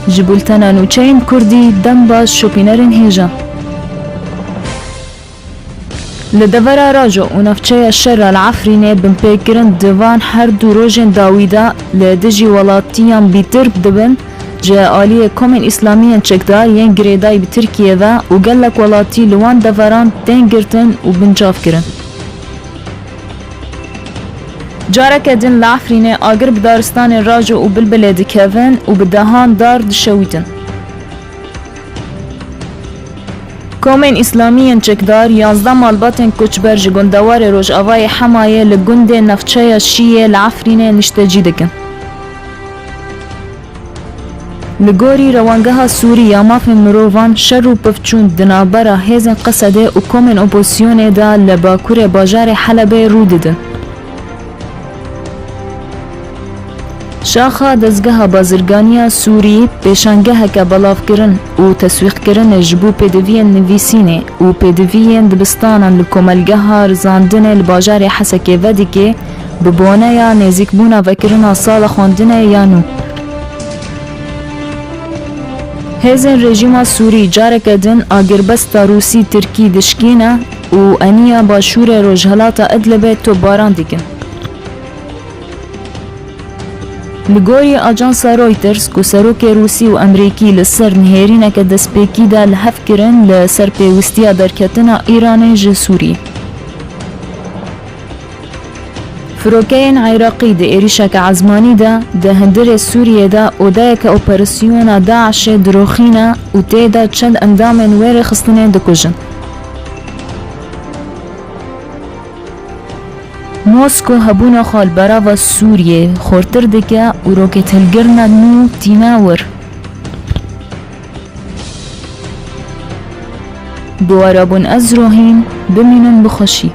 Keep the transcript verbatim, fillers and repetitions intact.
Ji bultena nûçeyên Kurdî, dem baş şopînerên hêja. Li devera Raco û navçeya Şera li Efrînê binpêkirin di van her du rojên dawî de li dijî welatiyan bîtirk dibin, ji aliyê komên îslamî yên çekdar yên girêdayî bi Tirkiyê ve û gelek welatî li wan deveran tên girtin û binçavkirin. Careke din li Efrînê agir bi daristanên Raco û Bilbilê dikevin û bi dehan dar dişewîtin. Komên îslamî yên çekdar yanzdeh malbatên koçber ji gundewarê rojavayê Hemayê li gundê navçeya Şiyê li Efrînê niştecî dikin. Li gorî Rewangeha Sûrî ya Mafên Mirovan, şer û pevçûn di navbera hêzên Qesedê û komên opozisyonê de li bakurê bajarê Helebê rû didin. Şaxa Dezgeha Bazirganiya Sûrî pêşangeheke belavkirin û teswîqkirinê ji bo pêdiviyên nivîsînê û pêdiviyên dibistanan li Komelgeha Rizandinê li bajarê Hesekê vedike, bi boneya nêzîkbûna vekirina sala xwendinê ya nû. Hêzên rejîma Sûrî careke din agirbesta Rûsî-Tirkî dişkîne û eniya başûrê rojhilata Idlibê topbaran dikin. Li gorî ajansa Reuters, ku serokê Rûsî û Emerîkî li ser nihêrîneke destpêkî de li hev kirin li ser pêwistiya derketina Îranê ji Sûriyê. Firokeyên Iraqî di êrîşeke ezmanî de di hundirê Sûriyê de odeyeke operasyona DAIŞê diroxîne û tê de çend endamên wê rêxistinê dikujin. Mosko hebûna xwe li berava Sûriyê xurtir dike û roketelgirina nû tîne wir. Bi we re bûn ez Rohîn, bimînin bi xweşî.